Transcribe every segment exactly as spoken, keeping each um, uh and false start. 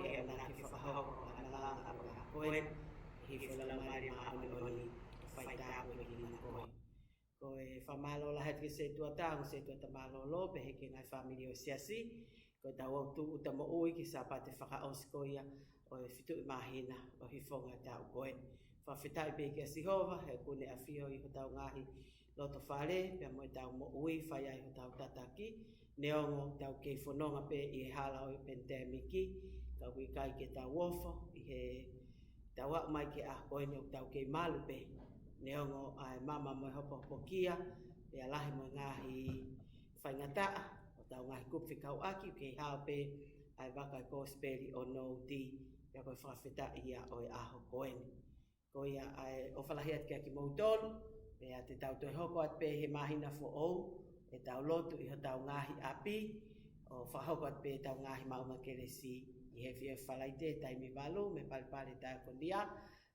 ʻe ʻamanaki ke fakahoko ʻa e malanga ʻa e ʻaho ko eni, ʻi he Laumālie Māʻoniʻoni ʻo faitāpuekina koe. Ko e fakamālō lahi atu ki he setuata, ongo setuata mālōlō, pehē ki he ngaahi fāmili ʻo e siasi, ko ʻetau tūʻuta moʻui ki he Sāpate fakaʻosi ko ia ʻo e fitu ʻi māhina ʻo e hifonga taʻu ko eni. Fakafetaʻi pē kia Sihova, he ʻoku ne ʻafio ʻi hotau ngaahi loto fale, pea mo ʻetau moʻui, fai ai hotau tataki, neongo ʻetau kei fononga pē ʻi he hala ʻo e pandemic, ka ʻoku ʻikai ke tau ofo, ʻi heʻetau aʻu mai ki he ʻaho ko eni ʻoku tau kei malu pē, neongo ʻa e mama mo e hopohopokia, pea lahi mo e ngaahi faingataʻa ʻo hotau ngaahi kupu fekauʻaki, ʻoku kei hao pē ʻa e vaka e kosipeli ʻo Nouti, pea ko e fakafetaʻi ia ʻo e ʻaho ko eni. Ko ia ʻa e ʻofa lahi atu kiate kimoutolu, pea te tau toe hoko atu pē he māhina foʻou, ʻetau lotu ʻi hotau ngaahi ʻapi, ʻo fakahoko atu pē ʻetau ngaahi maʻunga kelesi ʻi he efiafi Falaite, taimi valu, mei he palepale Taekonia,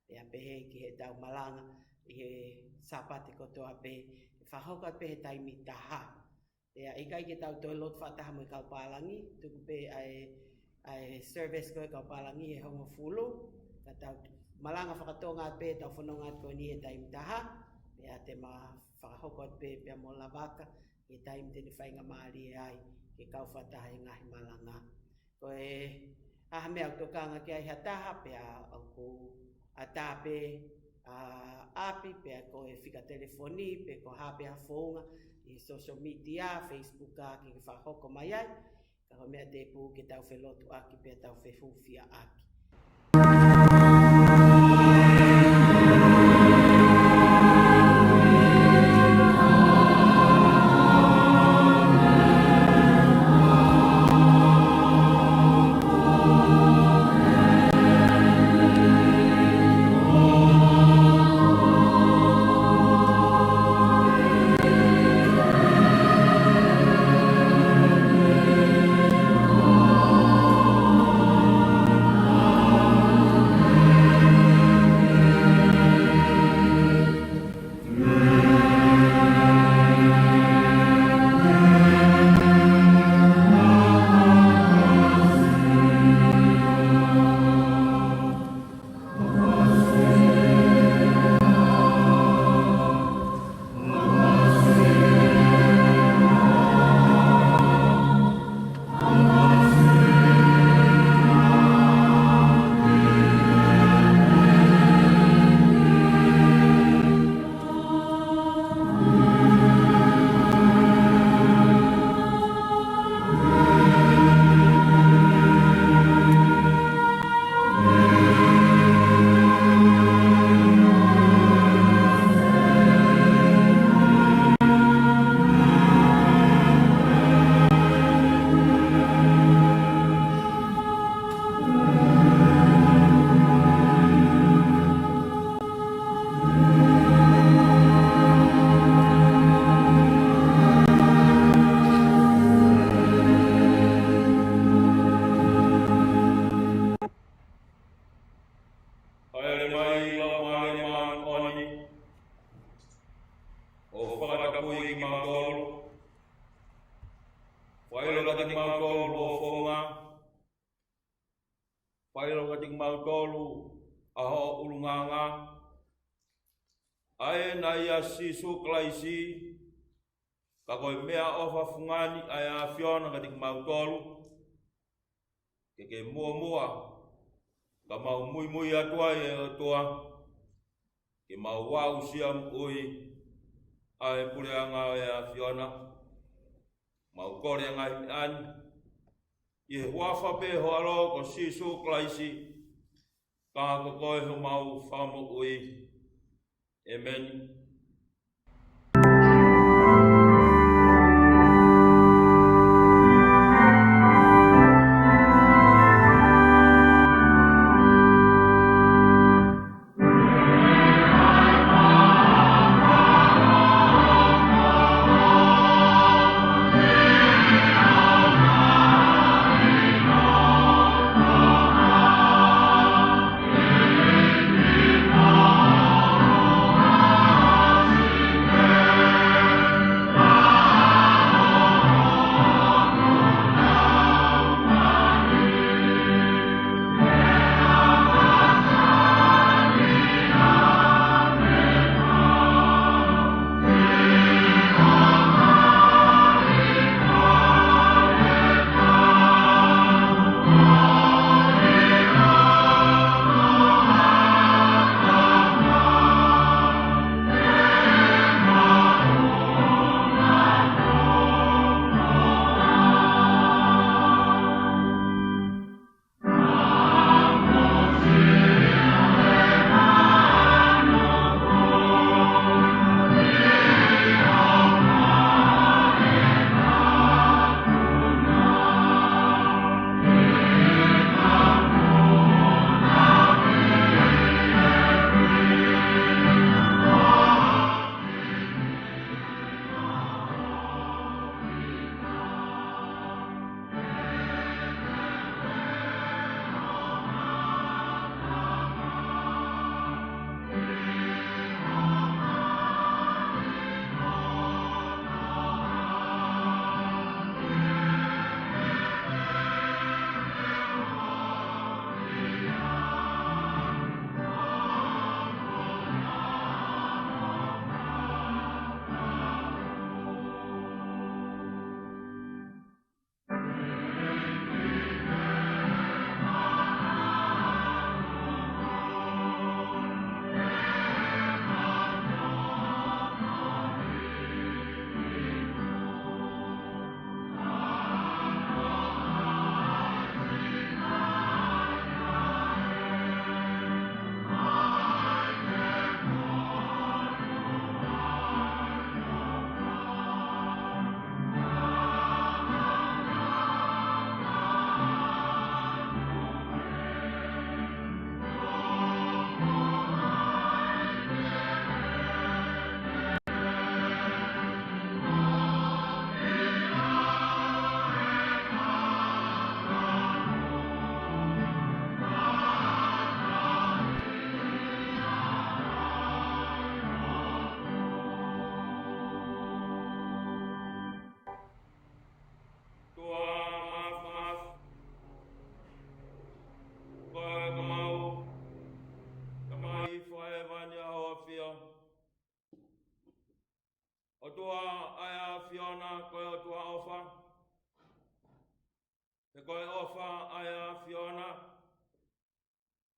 pea pehē ki heʻetau malanga ʻi he Sāpate kotoa pē, ʻe fakahoko atu pē he taimi taha. Pea ʻikai ke tau toe lotu fakataha mo e kau pālangi, tuku pē ʻa e, ʻa e service ko e kau pālangi he hongofulu, ka tau malanga faka-Tonga pē, tau fononga atu ko eni he taimi taha, pea te ma fakahoko atu pē pea mo Lavaka, he taimi te ne faingamālie ai ke kau fakataha he ngaahi malanga. Ko e hā ha meʻa ʻoku tokanga ki ai ha taha, pea ʻoku ʻatā pē ʻa e ʻapi, pea ko e fika telefoni, pe ko e hā pē ha founga ʻi he social media, Facebook ʻa ke ke fakahoko mai ai. Ka ko e meʻa tēpū ke tau felotuʻaki pea tau fehūfiaʻaki. Haʻele mai Laumālie Māʻoniʻoni, ʻo fakatapui kimautolu, fakaʻilo kiate kimautolu hoʻo founga, fakaʻilo kiate kimautolu ʻa hoʻo ʻulungaanga, ʻa ē naʻe ʻia Sīsū Kalaisi, ka ko e meʻaʻofa fungani ʻa e ʻAfiona kiate kimautolu, ke ke muʻomuʻa, ka mau muimui atu ai ʻe ʻOtua, ke mau aʻusia moʻui ʻa e puleʻanga ʻo e ʻAfiona. Mau kole ʻa e ngaahi meʻa ni ʻi he huafa pē ho ʻAlo ko Sīsū Kalaisi, ka ko koe homau Fakamoʻui. ʻĒmeni.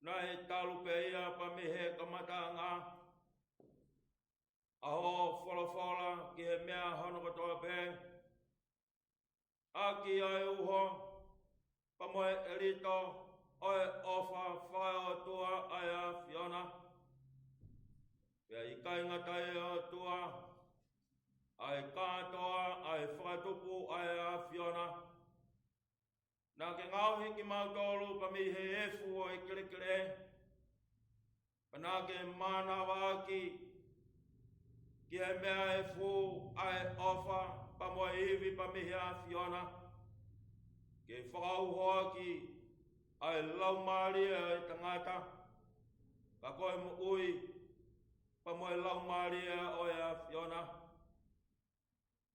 naʻe talu pē ia pea mei he kamataʻanga ʻa hoʻo folofola ki he meʻa hono kotoa pē, ʻaki ʻa e uho pea mo e ʻelito ʻo e ʻofa fakaʻotua ʻa e ʻAfiona. Pea ʻikai ngata ai ʻe ʻOtua, ʻa e kātoa ʻa e fakatupu ʻa e ʻAfiona, naʻa ke ngaohi kimautolu pea mei he efu ʻo e kelekele, pea naʻa ke mānavaʻaki ki he meʻa efu ʻa e ʻofa pea mo e ivi pea mei he ʻAfiona, ke fakauhoʻaki ʻa e laumālie ʻo e tangata, ka ko e moʻui pea mo e laumālie ʻo e ʻAfiona.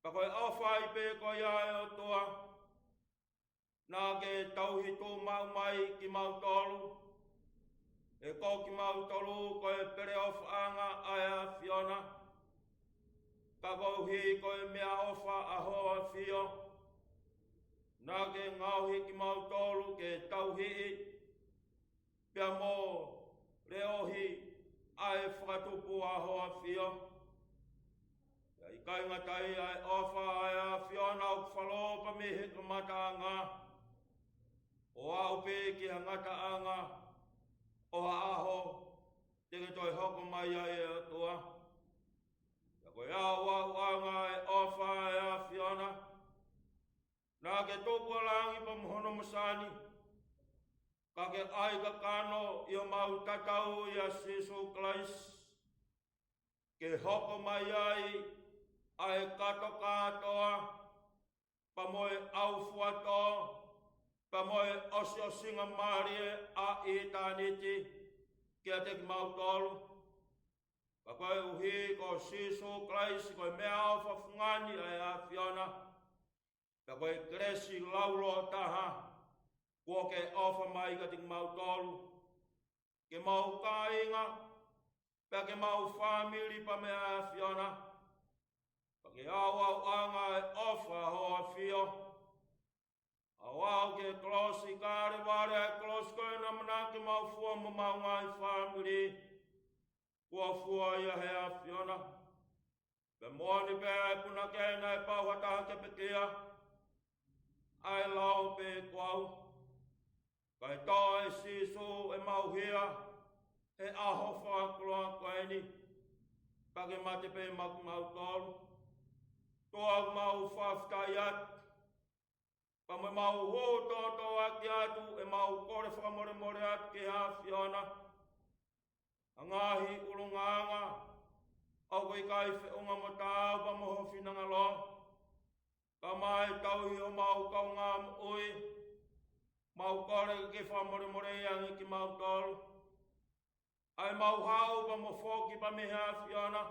Pea ko e ʻofa ai pē ko ia ʻe ʻOtua, naʻa ke tauhi tuʻumaʻu mai kimautolu, he ko kimautolu ko e peleʻofaʻanga ʻa e ʻAfiona, ka koeʻuhi ko e meʻaʻofa ʻa hoʻo ʻAfio, naʻa ke ngaohi kimautolu ke tauhiʻi pea mo leʻohi ʻa e fakatupu ʻa hoʻo ʻAfio. Pea ʻikai ngata ai ʻa e ʻofa ʻa e ʻAfiona ʻoku falō pea mei he kamataʻanga, ʻo aʻu pē ki he ngataʻanga ʻo ha ʻaho te ke toe hoko mai ai ʻe ʻOtua. Pea ko e ʻauʻauʻanga ʻa e ʻofa ʻa e ʻAfiona, naʻa ke tuku ʻa langi pea mo hono masani, ka ke ʻai kakano ʻi homau tatau ʻia Sīsū Kalaisi, ke hoko mai ai ʻa e kato kātoa, pea mo e ʻaufuatō, pea mo e ʻosiʻosingamālie ʻa ʻitāniti kiate kimautolu. Pea koeʻuhi ko Sīsū Kalaisi ko e meʻaʻofa fungani ʻa e ʻAfiona, pea ko e kelesi laulōtaha kuo ke ʻofa mai kiate kimautolu, ke mau kāinga, pea ke mau fāmili pea mei he ʻAfiona. Pea ke ʻauʻauʻanga ʻa e ʻofa ʻa hoʻo ʻAfio, ʻo aʻu ki he kolosi Kalevale, ʻa e kolosi ko ē naʻe ʻamanaki ke mau fua mo homau ngaahi fāmili, kuo fua ia ʻe he ʻAfiona. Pea moʻoni pē ʻa e punake naʻe pau ha taha ke pekia, ʻa e lao pē ko au. Kae tō ʻe Sīsū ʻemau hia he ʻaho fakakoloa ko eni, pea ke mate pē maʻa kimautolu. ʻOtua, mau fakafetaʻi atu, pea mo ʻemau hū tōtōaki atu ʻemau kole fakamolemole atu ki he ʻAfiona ʻa e ngaahi ʻulungaanga ʻoku ʻikai feʻunga mo taau pea mo ho finangalo, kae ʻumaʻā e tauhi homau kaungāmoʻui. Mau kole ke ke fakamolemoleʻi ange kimautolu. ʻA ʻemau haʻu pea mo foki pea mei he ʻAfiona,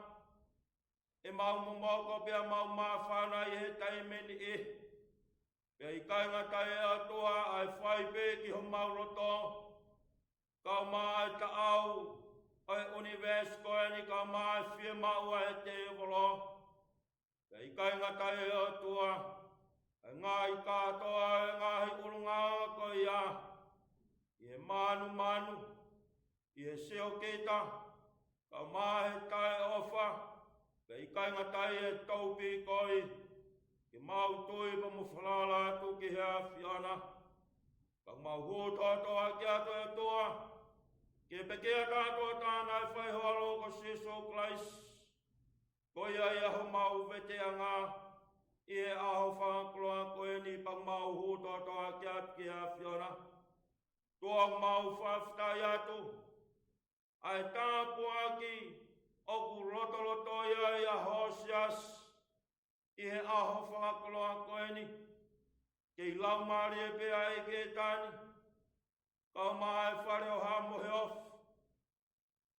ʻemau momoko pea mau māfana ʻi he taimi ni ʻi. Pea ʻikai ngata ai ʻe ʻOtua, ʻa e fai pē ki homau loto, kae ʻumaʻā e taʻau ʻo e ʻunivēsi ko eni, kae ʻumaʻā e fiemaʻu ʻa e tēvolo. Pea ʻikai ngata ai ʻe ʻOtua, ʻa e ngaahi kātoa ʻo e ngaahi ʻulungaanga ko ia, ʻi he mānumanu, ʻi he siokita, kae ʻumaʻā e taʻeʻofa, pea ʻikai ngata ai e toupīkoi, ke mau tui pea mo falala atu ki he ʻAfiona. Ka mau hū tōtōaki atu, ʻe ʻOtua, ki he pekia kātoa naʻe fai ʻi ho ʻAlo ko Sīsū Kalaisi, ko ia ia homau veteʻanga ʻi he ʻaho fakakoloa ko eni, pea mau hū tōtōaki atu ki he ʻAfiona. ʻOtua, mau fakafetaʻi atu, ʻa e tāpuaki ʻoku lotolotoi ai ʻa ho siasi ʻi he ʻaho fakakoloa ko eni, kei laumālie pē ʻa e ʻEiki ʻe taha ni, kae ʻumaʻā e fale ʻo Haʻa Moheofo,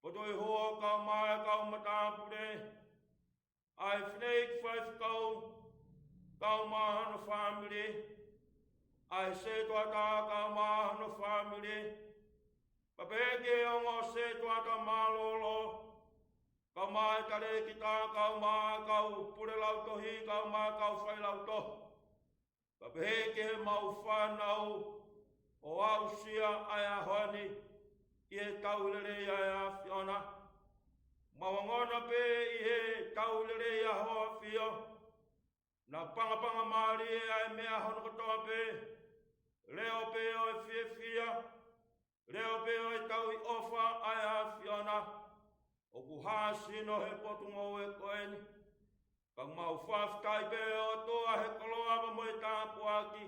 Potu ʻi Huo kae ʻumaʻā e kau matāpule, ʻa e fineʻeiki faifekau kae ʻumaʻā hono fāmili, ʻa e sētuata kae ʻumaʻā hono fāmili, pea pehē ki he ongo sētuata mālōlō, kae ʻumaʻā e talēkita kae ʻumaʻā e kau pule lautohi kae ʻumaʻā e kau failautohi. Pea pehē ki heʻemau fānau ʻo aʻusia ʻa e ʻaho ni, ʻi he tauhi lelei ʻa e ʻAfiona. Mau ongona pē ʻi he tauhi lelei ʻa Hoʻo ʻAfio, naʻa pangapanga mālie ʻa e meʻa hono kotoa pē, leʻo pē ʻo e fiefia, leʻo pē ʻo e tauhi ʻofa ʻa e ʻAfiona, ʻoku hāsino he potungāue ko eni. Ka mau fakafetaʻi pē ʻOtua he koloa pea mo e tāpuaki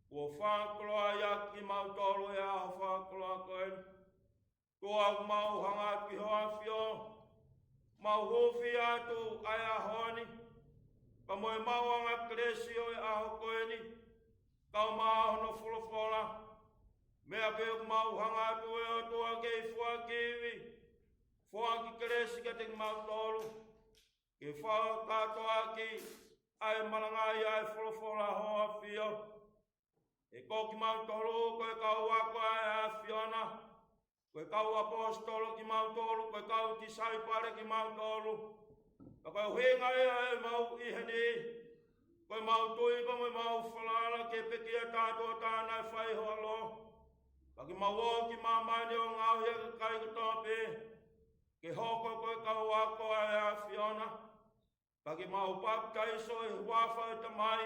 kuo fakakoloaʻi ʻaki kimautolu he ʻaho fakakoloa ko eni. ʻOtua, mau hanga atu ki Hoʻo ʻAfio, mau hūfia atu ʻa e ʻaho ni, pea mo e maʻuʻanga kelesi ʻo e ʻaho ko eni, kae ʻumaʻā hono folofola. Meʻa pē ʻoku mau hanga atu ʻe ʻOtua ke foaki ivi, foaki kelesi kiate kimautolu, ke fakakātoaʻaki ʻa e malangaʻi ʻa e folofola ʻa Hoʻo ʻAfio. He ko kimautolu ko e kau ako ʻa e ʻAfiona, ko e kau ʻaposetolo kimautolu, ko e kau tisaipale kimautolu. Ka ko e ʻuhinga ia ʻemau ʻi heni, ko ʻemau tui pea mo ʻemau falala ke pekia tātou ʻa e fai Hoʻo ʻAlo, pea ke mau ō ki māmani ʻo ngaohi ʻa e kakai kotoa pē ke hoko ko e kau ako ʻa e ʻAfiona. Pea ke mau papitaiso ʻi he huafa ʻo e Tamai,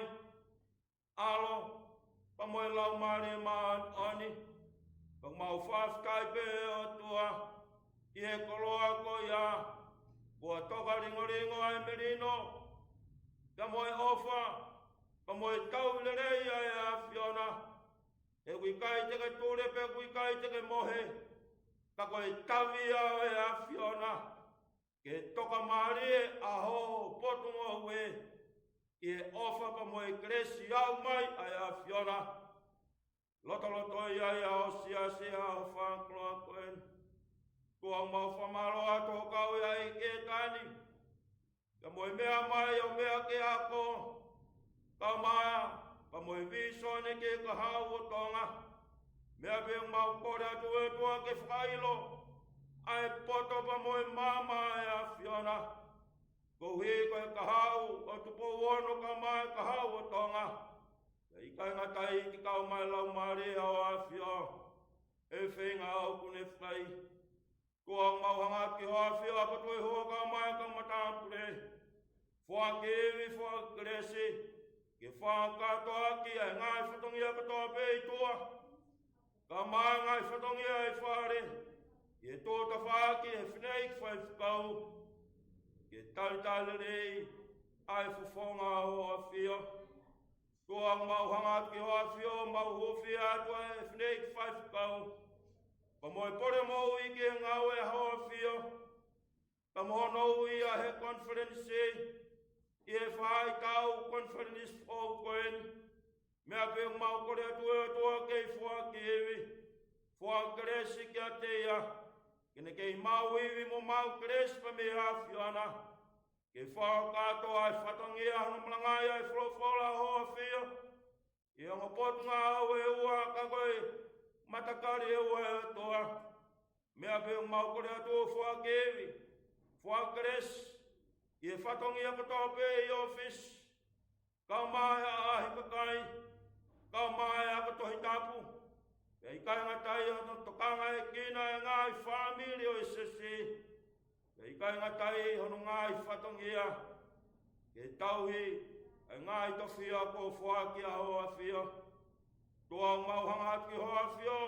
ʻAlo, pea mo e Laumālie Māʻoniʻoni. Pea mau fakafetaʻi pē ʻOtua ʻi he koloa ko ia, kuo toka lingolingo ʻa e melino, pea mo e ʻofa, pea mo e tauhi lelei ʻa e ʻAfiona. He ʻoku ʻikai te ke tule pea ʻoku ʻikai te ke mohe, ka ko e tavi ia ʻo e ʻAfiona ke toka mālie ʻa hoʻo potungāue ʻi he ʻofa pea mo e kelesi ʻoku ʻomai ʻe he ʻAfiona. Lotolotoʻi ai ʻa ho siasi he ʻaho fakakoloa ko eni. ʻOtua, mau fakamālō atu hoʻo kau ia ʻi he taimi ni, pea mo e meʻa mai ʻo meʻa ke ako, kae ʻumaʻā pea mo e vīsone ki he kahaʻu ʻo Tonga. Meʻa pē ʻoku mau kole atu ʻe ʻOtua ke fakaʻilo ʻa e poto pea mo e maama ʻa e ʻAfiona, koeʻuhi ko e kahaʻu ʻo Tupou Ono kae ʻumaʻā e kahaʻu ʻo Tonga. Pea ʻikai ngata ai, ke kau mai e Laumālie ʻa Hoʻo ʻAfio ʻi he feinga ʻoku ne fai. ʻOtua, mau hanga atu ki Hoʻo ʻAfio, ʻa Potungāue Hall kae ʻumaʻā e kau matāpule. Foaki ivi, foaki kelesi, ke fakakātoaʻaki ʻa e ngaahi fatongia kotoa pē ʻi tuʻa, kae ʻumaʻā e ngaahi fatongia ʻi fale, ʻi he tuʻu tafaʻaki ʻe he fineʻeiki faifekau, ke talitali lelei ʻa e fofonga ʻo Hoʻo ʻAfio. ʻOtua, mau hanga atu ki Hoʻo ʻAfio, mau hūfia atu ʻa e fineʻeiki faifekau, pea mo e pole moʻui ki he ngāue ʻa Hoʻo ʻAfio, pea mo hono ui ʻa e konifelenisi ʻi he faʻahitaʻu konifelenisi foʻou ko eni. Meʻa pē ʻoku mau kole atu ʻe ʻOtua ke foaki ivi, foaki kelesi kiate ia, ke ne kei maʻu ivi mo maʻu kelesi pea mei he ʻAfiona, ke fakakātoa ʻa e fatongia hono malangaʻi ʻa e folofola ʻa Hoʻo ʻAfio ʻi he ongo potungāue ʻe ua, ka ko e matakali ʻe ua, ʻe ʻOtua. Meʻa pē ʻoku mau kole atu, foaki ivi, foaki kelesi ʻi he fatongia kotoa pē ʻi ʻōfisi, kae ʻumaʻā e ʻaʻahi kakai, kae ʻumaʻā e ako Tohi Tapu. Pea ʻikai ngata ai, hono tokangaʻekina e ngaahi fāmili ʻo e siasi. Pea ʻikai ngata ai, hono ngaahi fatongia ke tauhi ʻa e ngaahi tofiʻa kuo foaki ʻe Hoʻo ʻAfio. ʻOtua, mau hanga atu ki Hoʻo ʻAfio,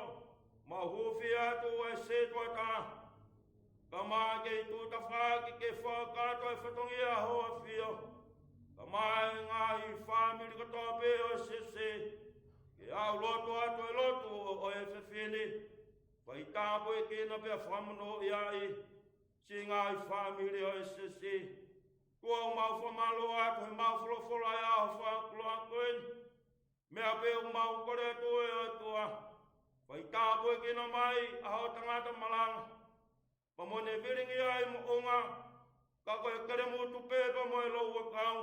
mau hūfia atu ʻa e setuata, kae ʻumaʻā e kau tuʻu tafaʻaki ke fakakātoa e fatongia ʻa Hoʻo ʻAfio, kae ʻumaʻā e ngaahi fāmili kotoa pē ʻo e siasi, ke ʻalu atu ʻa e lotu ʻo e fefine, faitāpuekina pea fakamonūʻia ai siʻi ngaahi fāmili ʻo e siasi. ʻOtua, mau fakamālō atu he mau folofola ʻi he ʻaho fakakoloa ko eni. Meʻa pē ʻoku mau kole atu ʻe ʻOtua, faitāpuekina mai ʻa hoʻo tangata malanga, pea mo ʻene vilingia ʻi moʻunga, ka ko e kelemutu pē pea mo e louʻakau.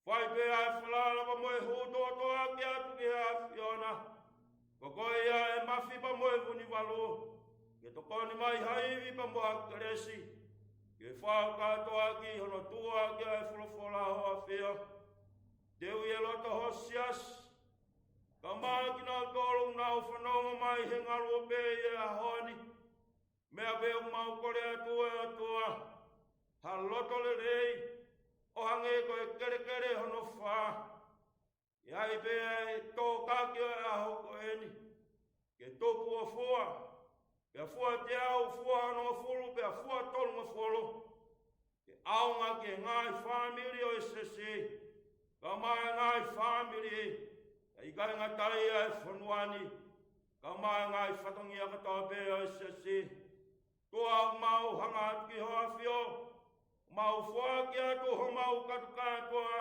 Fai pē ʻa e falala pea mo e hū tōtōaki atu ki he ʻAfiona. Ko koe ia ʻa e mafi pea mo e vunivalu, ke tokoni mai ha ivi pea mo ha kelesi ke fakakātoaʻaki hono tuʻuaki ʻa e folofola ʻa Hoʻo ʻAfio. Teu ʻi he loto ho siasi, Kae ʻumaʻā kinautolu ʻoku nau fanongo mai he ngaluope ʻi he ʻaho ni, meʻa pē ʻoku mau kole atu, ʻe ʻOtua, ha loto lelei, ʻo hangē ko e kelekele hono fā. ʻI ai pē ʻa e tōkaki ʻo e ʻaho ko eni, ke tupu ʻo fua, pea fua teau, fua hongofulu, pea fua tolungofulu, ke ʻaonga ki he ngaahi fāmili ʻo e siasi, kae ʻumaʻā e ngaahi fāmili, ʻa e ʻikai ngata ai ʻa e fonua ni, kae ʻumaʻā e ngaahi fatongia kotoa pē ʻo e siasi. ʻOtua, ʻoku mau hanga atu ki hoʻo ʻAfio, mau foaki atu homau katuka, ʻOtua,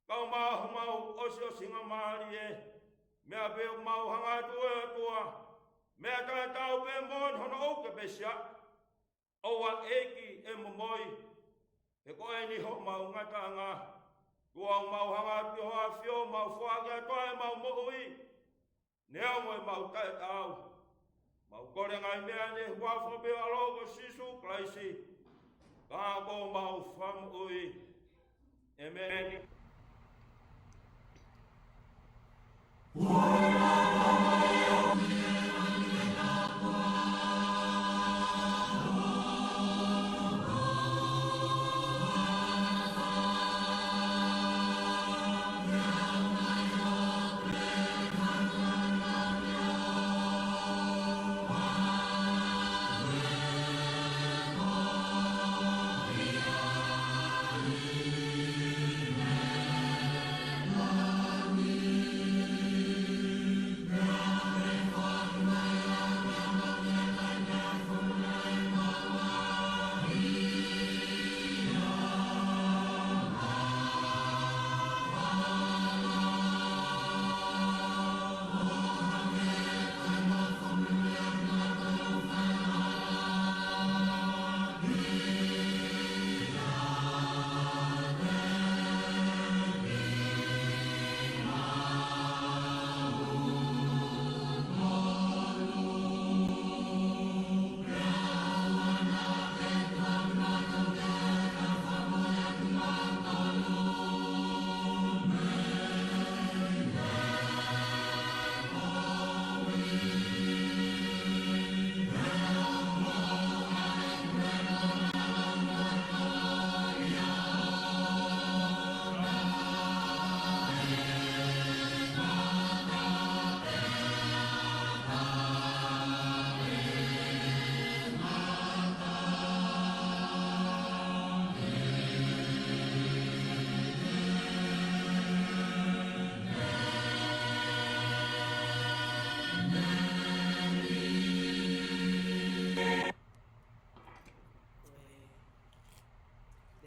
kae ʻumaʻā homau ʻosiʻosingamālie, meʻa pē ʻoku mau hanga atu, ʻe ʻOtua, meʻa tatau pē mo hono ʻuke pē siʻa, ʻoua ʻEiki ʻe momoi, he ko eni homau ngataʻanga. ʻOtua, ʻoku mau hanga atu ki hoʻo ʻAfio, mau foaki atu ʻa ʻemau moʻui, neongo ʻemau taʻetaau. Mau kole ngaahi meʻa ni ʻi he huafa pē ʻo ho ʻAlo ko Sīsū Kalaisi, ko homau Fakamoʻui. ʻĒmeni. Ko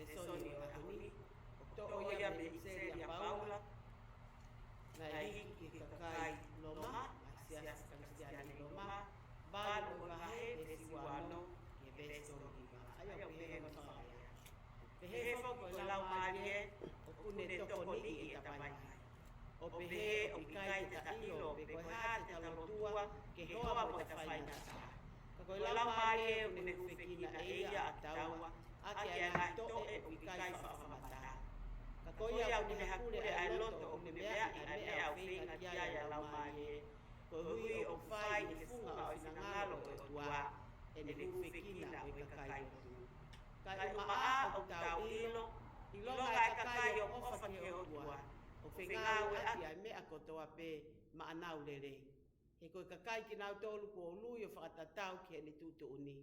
e lēsoni ʻo e ʻaho ni, ʻoku toʻo ia mei he ʻIpiseli ʻa Paula naʻe hiki ki he kakai Loma, ʻa e siasi Kalisitiane ʻi Loma, valu ʻo e vahe, veesi uaono ki he veesi toluhiva. ʻA ia ʻoku pehē hono fakalea: Pehē foki ko e Laumālie ʻoku ne tokoniʻi ʻeta vaivai, ʻo pehē ʻoku ʻikai te ta ʻilo pe ko e hā te ta lotua ke hoa mo ʻeta faingataʻa. Ka ko e Laumālie ʻoku ne hūfekina ʻe ia ʻa kitaua ʻaki ʻa e ngaahi toʻe ʻoku ʻikai faʻa fakamataha. Ka ko ia ʻoku ne hakule ʻa e loto ʻoku ne meaʻi ʻa e meʻa ʻoku feinga ki ai ʻa e Laumālie, koeʻuhi ʻoku fai ʻi he funga ʻo e finangalo ʻo e ʻOtua ʻene hūfekina ʻo e kakai lotu. Kaeʻumaʻā ʻoku tau ʻilo, ʻilonga ʻa e kakai ʻoku ʻofa ki he ʻOtua, ʻoku fengāueʻaki ʻa e meʻa kotoa pē maʻanau lelei. He ko e kakai kinautolu kuo ului ʻo fakatatau ki heʻene tuʻutuʻuni.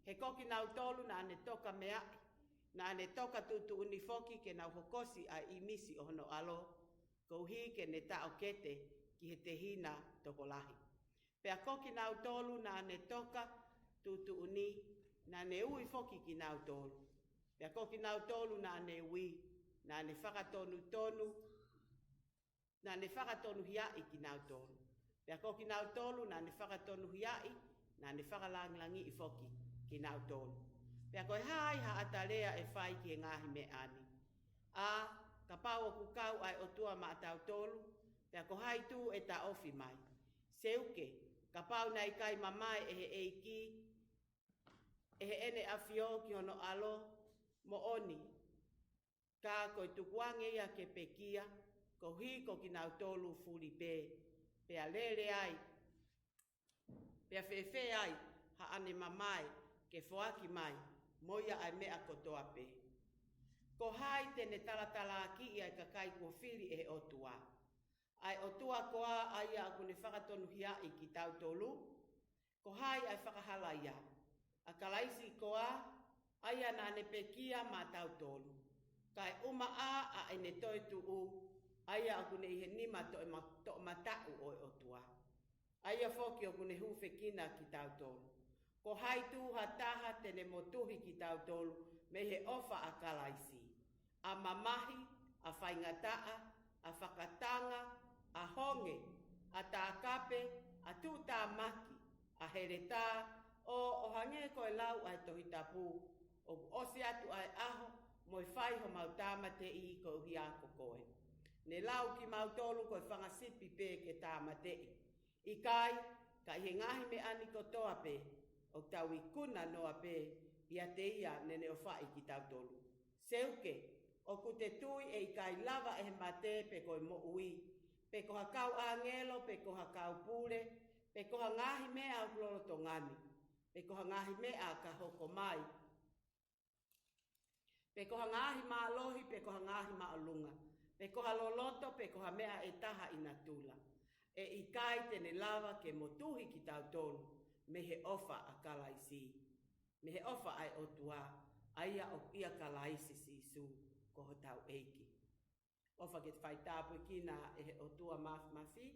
He ko kinautolu naʻa ne toka meaʻi, naʻa ne toka tuʻutuʻuni foki ke nau hokosi ʻa e ʻīmisi ʻo hono ʻAlo, koeʻuhi ke ne taʻokete ki he tehina tokolahi. Pea ko kinautolu naʻa ne toka tuʻutuʻuni, naʻa ne ui foki kinautolu. Pea ko kinautolu naʻa ne ui, naʻa ne fakatonutonu, naʻa ne fakatonuhiaʻi kinautolu. Pea ko kinautolu naʻa ne fakatonuhiaʻi, naʻa ne fakalāngilangiʻi foki kinautolu. Pea ko e hā ai haʻata lea ʻe fai ki he ngaahi meʻa ni? ʻĀ, kapau ʻoku kau ʻa e ʻOtua maʻatautolu, pea ko hai tū ʻe taʻofi mai? Seuke, kapau naʻe ʻikai mamae ʻe he ʻEiki, ʻe heʻene ʻAfio ki hono ʻAlo, moʻoni, ka ko e tukuange ia ke pekia, koeʻuhi ko kinautolu fuli pē. pea lele ai, pea fēfē ai haʻane mamae ke foaki mai mo ia ʻa e meʻa kotoa pē. Ko hai te ne talatalaakiʻi ʻa e kakai kuo fili ʻe he ʻOtua? ʻA e ʻOtua koā ʻa ia ʻoku ne fakatonuhiaʻi kitautolu? Ko hai ʻa e fakahalaia? ʻA Kalaisi koā, ʻa ia naʻa ne pekia maʻatautolu, kae ʻumaʻā ʻa ʻene toetuʻu, ʻa ia ʻoku ne ʻi he nima toʻoma-, toʻomataʻu ʻo e ʻOtua, ʻa ia foki ʻoku ne hūfekina kitautolu? Ko hai tuʻu ha taha te ne motuhi kitautolu mei he ʻofa ʻa Kalaisi? ʻA mamahi, ʻa faingataʻa, ʻa fakatanga, ʻa honge, ʻa tākape, ʻa tuʻutāmaki, ʻa heletā, ʻo, ʻo hangē ko e lau ʻa e Tohi Tapu, ʻoku ʻosi atu ʻa e ʻaho mo e fai homau tāmateʻi koeʻuhi ko koe. Ne lau kimautolu ko e fanga sipi pē ke tāmateʻi. ʻIkai, ka ʻi he ngaahi meʻa ni kotoa pē, ʻoku tau ikuna noa pē ʻiate ia naʻa ne ʻofaʻi kitautolu. Seuke, ʻoku te tui ʻe ʻikai lava ʻe he mate pe ko e moʻui, pe ko ha kau ʻāngelo, pe ko ha kau pule, pe ko ha ngaahi meʻa ʻoku lolotonga ni, pe ko ha ngaahi meʻa ka hoko mai, pe ko ha ngaahi mālohi, pe ko ha ngaahi māʻolunga, pe ko ha loloto, pe ko ha meʻa ʻe taha ʻi natula, ʻe ʻikai te ne lava ke motuhi kitautolu mei he ʻofa ʻa Kalaisi, mei he ʻofa ʻa e ʻOtua, ʻa ia ʻoku ʻia Kalaisi Sīsū ko hotau ʻEiki. ʻOfa ke faitāpuekina ʻe he ʻOtua Māfimafi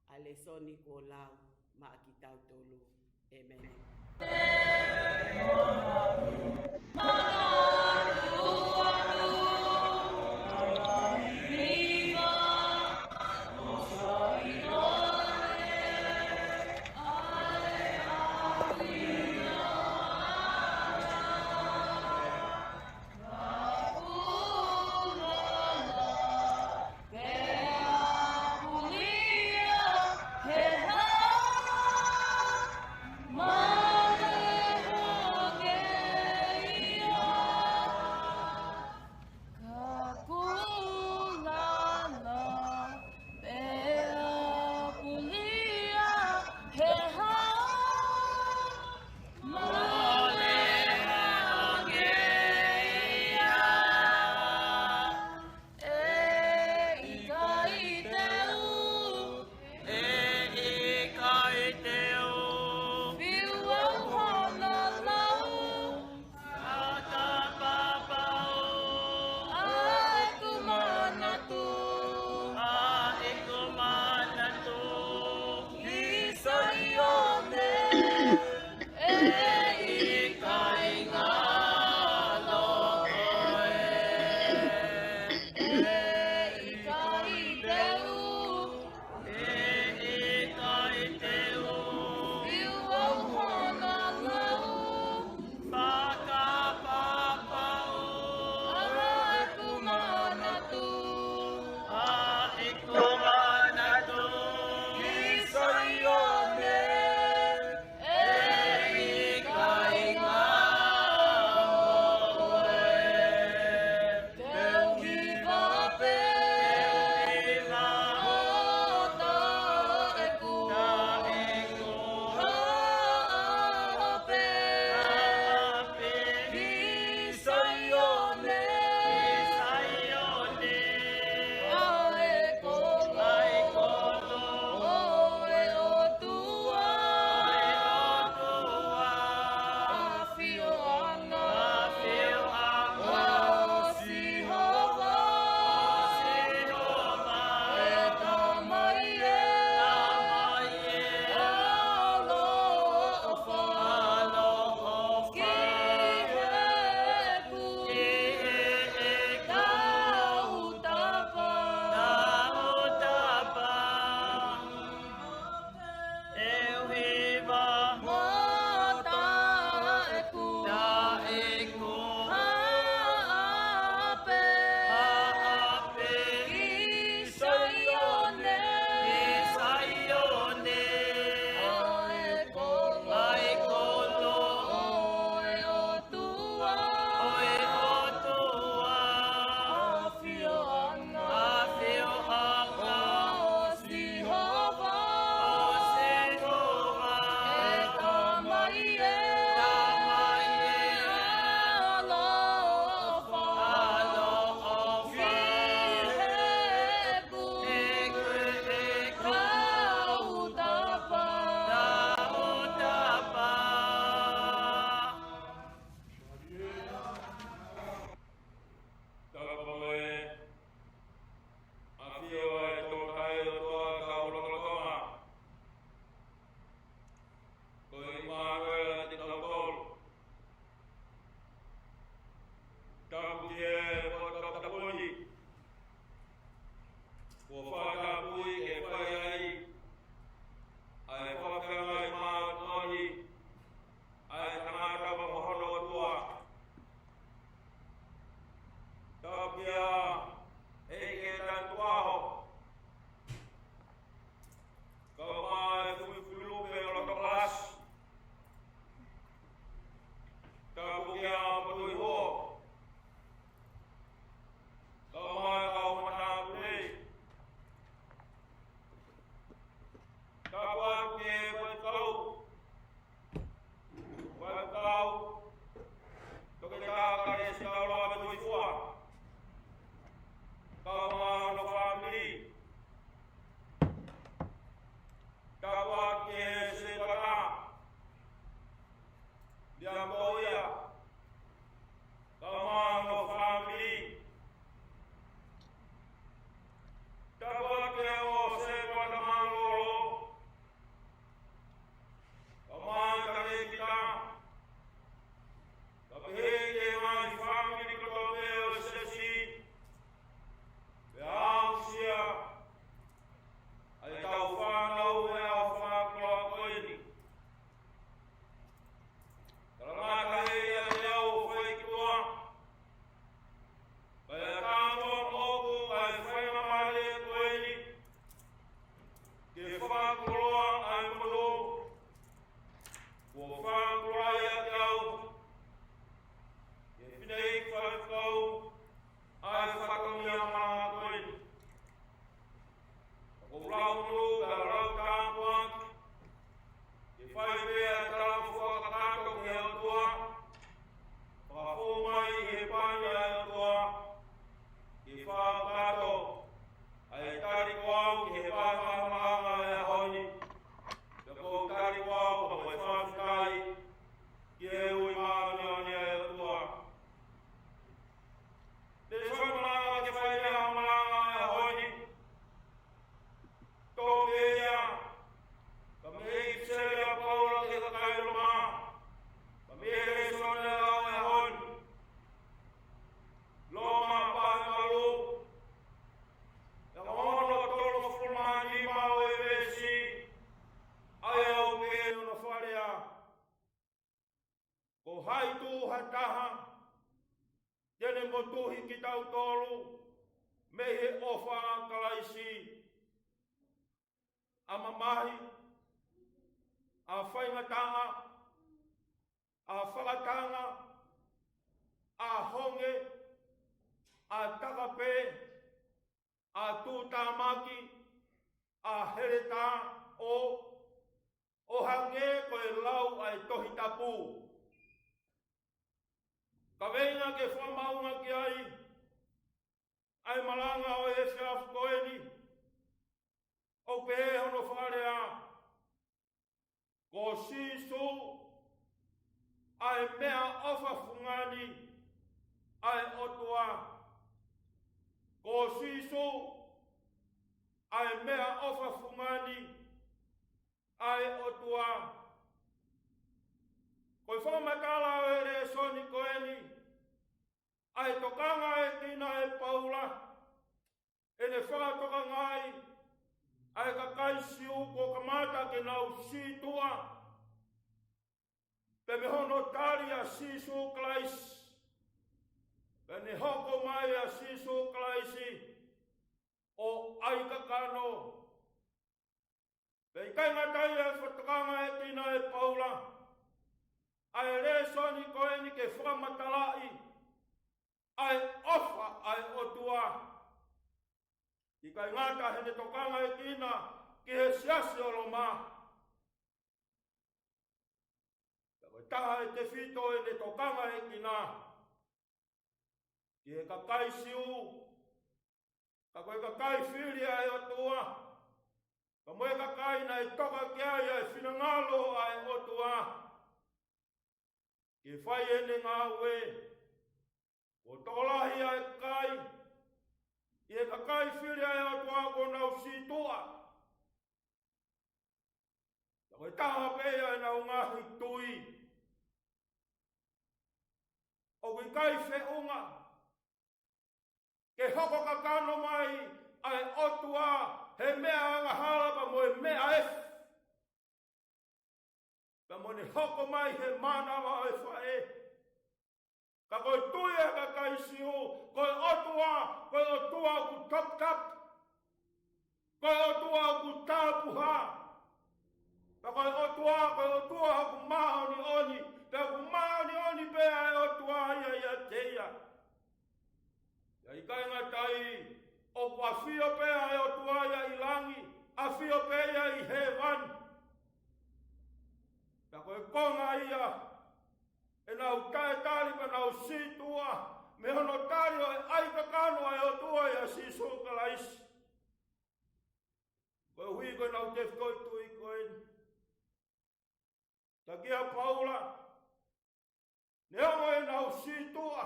ʻa e lēsoni kuo lau maʻa kitautolu. ʻĒmeni. Kuo fakatulai ʻaki au ʻe he fineʻeiki faifekau ʻa e fatongia malanga ko eni. Ko e lau nofo, ko e lau tāpuaki, ke fai pē ʻa e talangofua kakato ki he ʻOtua, fakafou mai ʻi he pani ʻa e ʻOtua, ke fakakakato ʻa e tali ko au ki he vahevahe malanga ʻo e ʻaho ni. Pea ʻoku ou tali ko au pea mo e fakafetaʻi ki he ui māʻoniʻoni ʻa e ʻOtua. Lēsoni malanga ke fai pē ʻa e malanga ʻo e ʻaho ni. Tohi pē ia, ka mei he ʻipiseli ʻa Paula ki he kakai Loma, ka mei he lēsoni ʻo e ʻaho ni. Loma vahe valu, ʻa e ongo tolungofulu mā nima ʻo e veesi, ʻa ia ʻoku pehē hono fakalea: Ko hai tuʻu ha taha te ne motuhi kitautolu mei he ʻofa ʻa Kalaisi? ʻA mamahi, ʻa faingataʻa, ʻa fakatanga, ʻa honge, ʻa takapē, ʻa tuʻutāmaki, ʻa heletā, ʻo, ʻo hangē ko e lau ʻa e Tohi Tapu. Kaveinga ke fakamaʻunga ki ai ʻa e malanga ʻo e efiafi ko eni, ʻoku pehē hono fakalea: Ko Sīsū ʻa e meʻaʻofa fungani ʻa e ʻOtua. Ko Sīsū ʻa e meʻaʻofa fungani ʻa e ʻOtua. Ko e fakamatala ʻo e lēsoni ko eni, ʻa e tokangaekina ʻe Paula ʻene fakatokangaʻi ʻa e kakai Siu kuo kamata ke nau sītuʻa pea mei hono tali ʻa Sīsū Kalaisi, pea ne hoko mai ʻa Sīsū Kalaisi ʻo ʻai kakano. Pea ʻikai ngata ai, ʻa e fakatokangaekina ʻe Paula ʻa e lēsoni ko eni ke fakamatalaʻi ʻa e ʻofa ʻa e ʻOtua. ʻIkai ngata heʻene tokangaekina ki he siasi ʻo Loma, ka ko e taha ʻe tefito ʻene tokangaekina ki he kakai Siu, ka ko e kakai fili ʻa e ʻOtua, ka mo e kakai naʻe toka ki ai ʻa e finangalo ʻa e ʻOtua ke fai ʻene ngāue. Kuo tokolahi ʻa e kakai ʻi he kakai fili ʻa e ʻOtua kuo nau sītuʻa. Ka ko e taha pē ia ʻenau ngaahi tui. ʻOku ʻikai feʻunga ke hoko kakano mai ʻa e ʻOtua he meʻa angahala pea mo e meʻa efu, pea mo ʻene hoko mai he mānava ʻo e faʻē. Ka ko e tui ʻa e kakai Siu, ko e ʻOtua, ko e ʻOtua ʻoku taputapu. Ko e ʻOtua ʻoku tapuhā. Pea ko e ʻOtua, ko e ʻOtua ʻoku māʻoniʻoni. Pea ʻoku māʻoniʻoni pē ʻa e ʻOtua ia ʻiate ia. Pea ʻikai ngata ai, ʻoku ʻafio pē ʻa e ʻOtua ia ʻi langi, ʻafio pē ia ʻi hēvani. Pea ko e konga ia ʻenau taʻetali pea nau sītuʻa mei hono tali ʻo e ʻai kakano ʻa e ʻOtua ʻia Sīsū Kalaisi. Koeʻuhi ko ʻenau tefitoʻi tui ko eni. Taki ʻa Paula, neongo ʻenau sītuʻa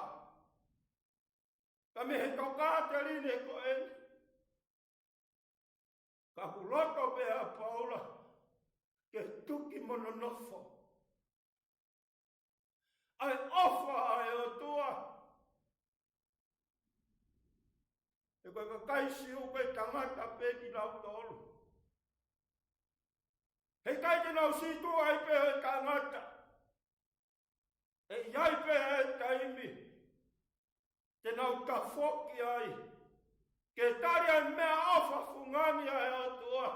ka mei he tokāteline ko eni, ka ʻoku loto pē ʻa Paula ke tuki mo nonofo ʻa e ʻofa ʻa e ʻOtua. He ko e kakai Siu ko e tangata pē kinautolu. Heʻikai te nau sītuʻa ai pē he tangata. ʻE ʻi ai pē ʻa e taimi te nau tafoki ai ke tali ʻa e meʻaʻofa fungani ʻa e ʻOtua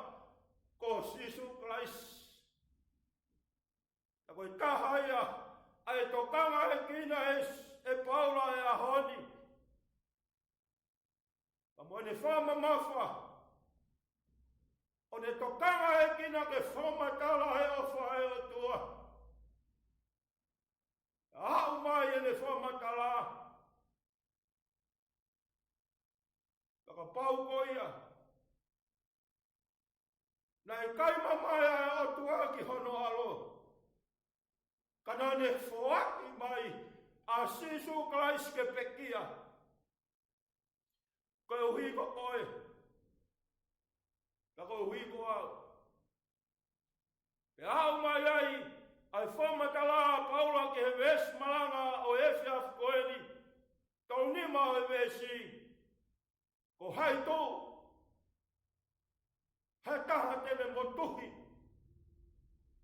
ko Sīsū Kalaisi. Ka ko Ko e taha ia ʻa e tokangaʻekina ʻe, ʻe Paula ʻa e ʻaho ni. Ka mo ʻene fakamamafa, ʻo ne tokangaʻekina ke fakamatala ʻa e ʻofa ʻa e ʻOtua. Aʻu mai ʻene fakamatala, ka kapau ko ia naʻe ʻikai mamae ʻa e ʻOtua ki hono ʻAlo, ka naʻa ne foaki mai ʻa Sīsū Kalaisi ke pekia, koeʻuhi ko koe, ka koeʻuhi ko au. Pea aʻu mai ai ʻa e fakamatala ʻa Paula ki he veesi malanga ʻo e efiafi ko eni, tau nima ʻo e veesi: Ko hai tū ha taha te ne motuhi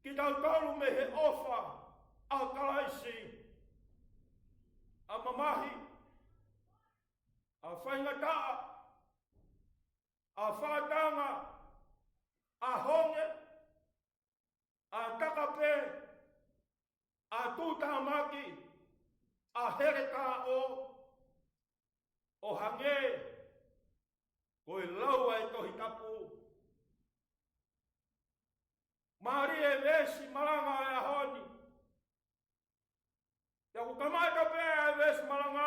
kitautolu mei he ʻofa ʻa Kalaisi? ʻA mamahi, ʻa faingataʻa, ʻa fakatanga, ʻa honge, ʻa takape, ʻa tuʻutāmaki, ʻa heletā ʻo, ʻo hangē ko e lau ʻa e Tohi Tapu. Mālie e veesi malanga ʻo e ʻaho ni. Pea ʻoku kamata pē ʻa e veesi malanga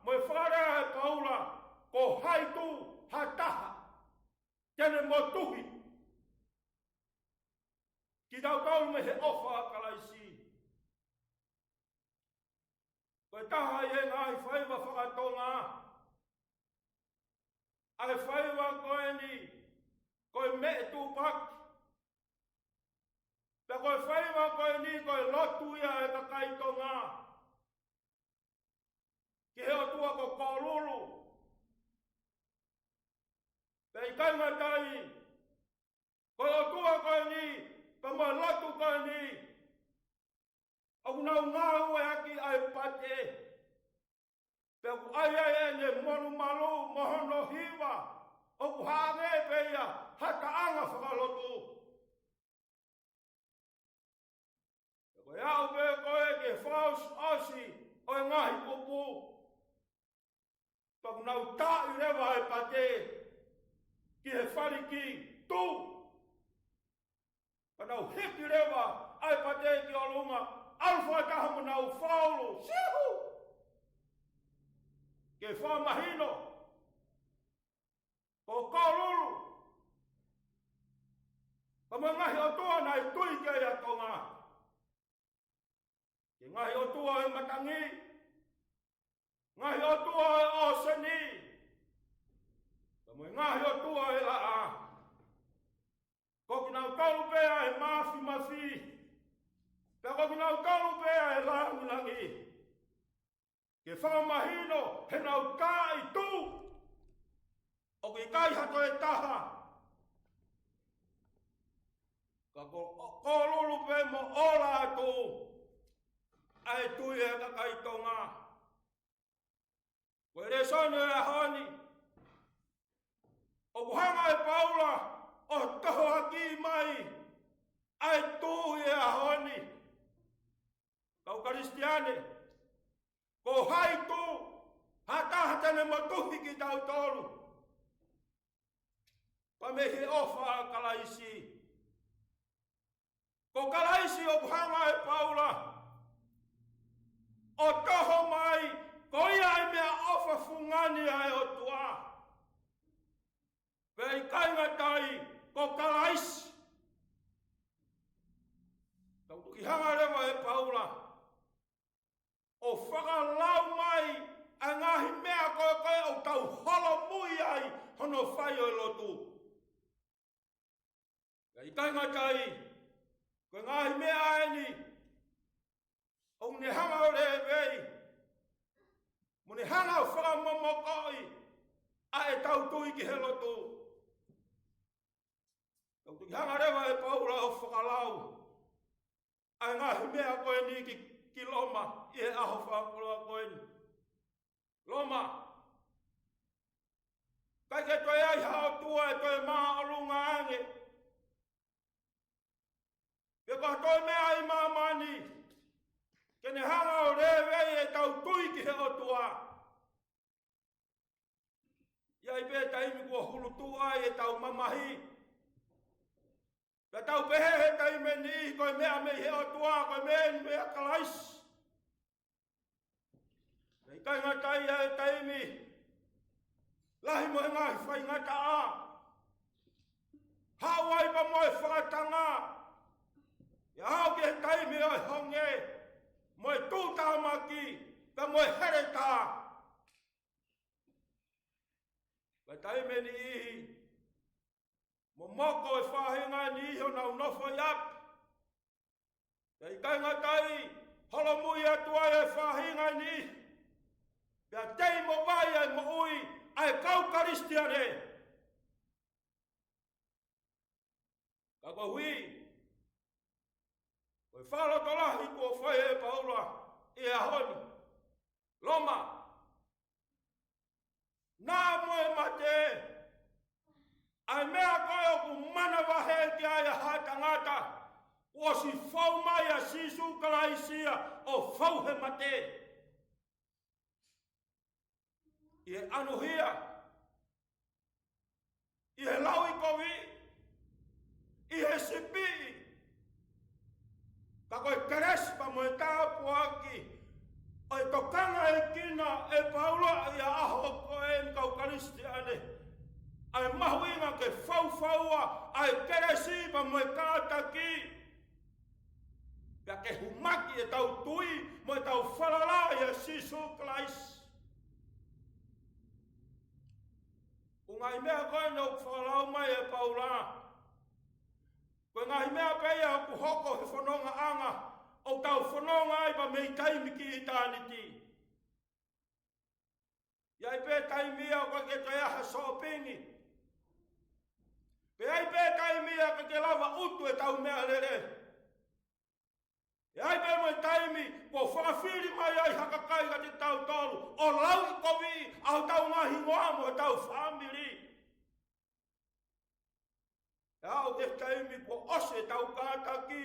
mo e fakalea ʻe Paula: Ko hai tū ha taha te ne motuhi kitautolu mei he ʻofa ʻa Kalaisi? Ko e taha ʻi he ngaahi faiva faka-Tonga ʻa e faiva ko eni ko e meʻe tupaki. Pea ko e faiva ko eni ko e lotu ia ʻa e kakai Tonga ki he ʻotua ko Kolulu. Pea ʻikai ngata ai, ko e ʻotua ko eni, pea mo e lotu ko eni, ʻoku nau ngāueʻaki ʻa e pate. Pea ʻoku ʻi ai ʻene molumalu mo hono hiva, ʻoku hangē pē ia ha taʻanga fakalotu. Pea ko e aʻu pē ko ē ki he fakaʻosiʻosi ʻo e ngaahi kupu, pea ʻoku nau taaʻi leva e pate ki he faliki, tū. Pea nau hiki leva ʻa e pate ki ʻolunga, ʻalu fakataha mo nau faulu, sihu! Ke fakamahino ko Kolulu, pea mo e ngaahi ʻotua naʻe tui ki ai ʻa Tonga, ko e ngaahi ʻotua ʻo e matangi, ngaahi ʻotua ʻo e ʻōseni, pea mo e ngaahi ʻotua ʻo e laʻā. Ko kinautolu pē ʻa e mafimafi, pea ko kinautolu pē ʻa e langilangi. Ke fakamahino heʻenau taaʻi tū, ʻoku ʻikai ha toe taha, ka ko, ko Kolulu pē mo Kololo ʻa e tui ʻa e kakai Tonga. Ko e lēsoni ʻo e ʻaho ni, ʻoku hanga ʻe Paula ʻo tohoakiʻi mai ʻa e tui ʻo e ʻaho ni. Kau Kalisitiane, ko hai tū ha taha te ne motuhi kitautolu pea mei he ʻofa ʻa Kalaisi? Ko Kalaisi ʻoku hanga ʻe Paula ʻo toho mai, ko ia ʻa e meʻaʻofa fungani ʻa e ʻOtua. Pea ʻikai ngata ai, ko Kalaisi, ka ʻoku toki hanga leva ʻe Paula ʻo fakalau mai ʻa e ngaahi meʻa ko ē ʻoku tau holomui ai hono fai ʻo e lotu. Pea ʻikai ngata ai, ko e ngaahi meʻa eni ʻoku ne hanga ʻo lēvei, mo ne hanga ʻo fakamomokoʻi ʻa ʻetau tui ki he lotu. Ka ʻoku toki hanga leva ʻe Paula ʻo fakalau ʻa e ngaahi meʻa ko eni ki, ki Loma ʻi he ʻaho fakakoloa ko eni. Loma, ʻikai ke toe ʻi ai ha ʻotua ʻe toe māʻolunga ange, pe ko ha toe meʻa ʻi māmani ʻetau mamahi. Pea tau pehē he taimi ni, ko e meʻa mei he ʻOtua, ko e meʻa eni mei a Kalaisi. Pea ʻikai ngata ai, ʻa e taimi lahi mo e ngaahi faingataʻa, haʻu ai pea mo e fakatanga, ʻo aʻu ki he taimi ʻo e honge, mo e tuʻutāmaki, pea mo e heletā. Pea taimi ʻe niʻihi, momoko e faʻahinga ʻe niʻihi ʻo nau nofo ʻi ʻapi. Pea ʻikai ngata ai, holomui atu ai e faʻahinga ʻe niʻihi, pea tei mo vai ai moʻui ʻa e kau Kalisitiane. Ka koeʻuhi ko e fakalotolahi kuo fai ʻe Paula ʻi he ʻaho ni. Loma, naʻa mo e mate, ʻa e meʻa ko ē ʻoku manavahē ki ai ʻa haʻa tangata, kuo ʻosi fou mai ʻa Sīsū Kalaisi ia ʻo fou he mate. ʻI he ʻanuhia, ʻi he lauʻikovi, ʻi he sipi, ka ko e kelesi pea mo e tāpuaki ʻo e tokangaʻi ʻe Paula ʻi he ʻaho ko eni, kau Kalisitiane, ʻa e mahuʻinga ke faufaua ʻa e kelesi pea mo e kātaki, pea ke humaki ʻetau tui mo ʻetau falala ʻia Sīsū Kalaisi. Ko e ngaahi meʻa ko ē naʻe fakalau mai ʻe Paula, ko e ngaahi meʻa pē ia ʻoku hoko he fonongaʻanga ʻoku tau fononga ai pea mei taimi ki ʻitāniti. ʻI ai pē taimi ia ʻoku ʻikai ke toe ʻi ai ha sōpingi. Pea ʻi ai pē taimi ia ʻikai ke lava ʻutu ʻetau meʻalele. ʻI ai pē mo e taimi kuo fakafili mai ai ha kakai kiate kitautolu ʻo lauʻikovi ʻa hotau ngaahi hingoa mo hotau fāmili. Pea aʻu ki he taimi kuo ʻosi ʻetau kātaki.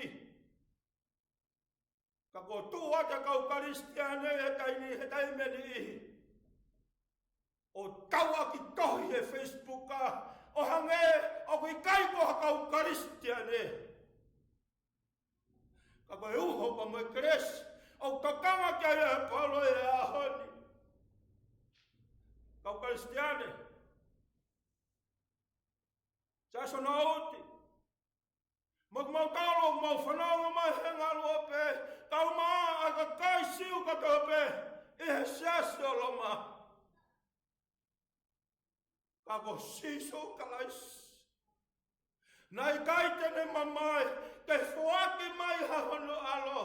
Ka kuo tuʻu atu e kau Kalisitiane he taimi, he taimi ʻe niʻihi ʻo tauʻaki tohi he Facebook, ʻo hangē ʻoku ʻikai ko ha kau Kalisitiane. Ka ko e uho pea mo e kelesi ʻoku tokanga ki ai ʻa Paula he ʻaho ni. Kau Kalisitiane, Siasi ʻo Nauti, mo kimautolu ʻoku mau fanongo mai he ngaluope, kaeʻumaʻā ʻa e kakai Siu kotoa pē ʻi he Siasi ʻo Loma. Ka ko Sīsū Kalaisi naʻe ʻikai te ne mamae ke foaki mai ha hono ʻAlo,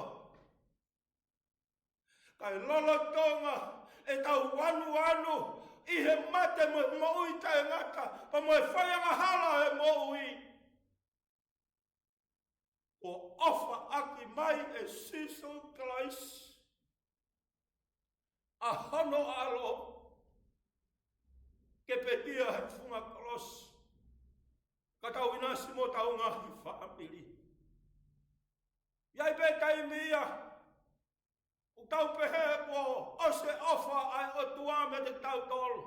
kae lolotonga ʻetau anuanu ʻi he mate mo e moʻui taʻengata, pea mo e faiangahala ʻo e moʻui, kuo ʻofaʻaki mai ʻe Sīsū Kalaisi ʻa hono ʻAlo ke pekia he funga kolosi, ka tau ʻinasi mo hotau ngaahi fāmili. ʻI ai pē taimi ia ʻoku tau pehē kuo ʻosi e ʻofa ʻa e ʻOtua meiate kitautolu.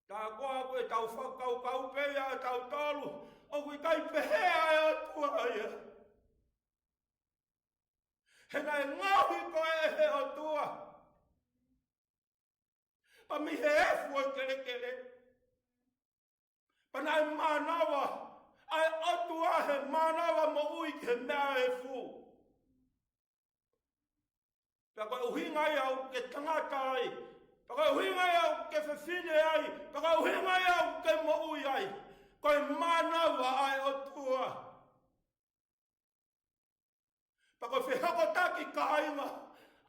Tā ko ā ko ʻetau fakakaukau pē ia ʻatautolu ʻoku ʻikai pehē ʻa e ʻOtua ia. He naʻe ngaohi koe ʻe he ʻOtua, pea mei he efu ʻo e kelekele, pea naʻe mānava ʻa e ʻOtua he mānava moʻui ki he meʻa efu. Pea ko e ʻuhinga ia ʻoku ke tangata ai, pea ko e ʻuhinga ia ʻoku ke fefine ai, pea ko e ʻuhinga ia ʻoku ke moʻui ai, ko e mānava ʻa e ʻOtua. Pea ko e fehokotaki, kāinga,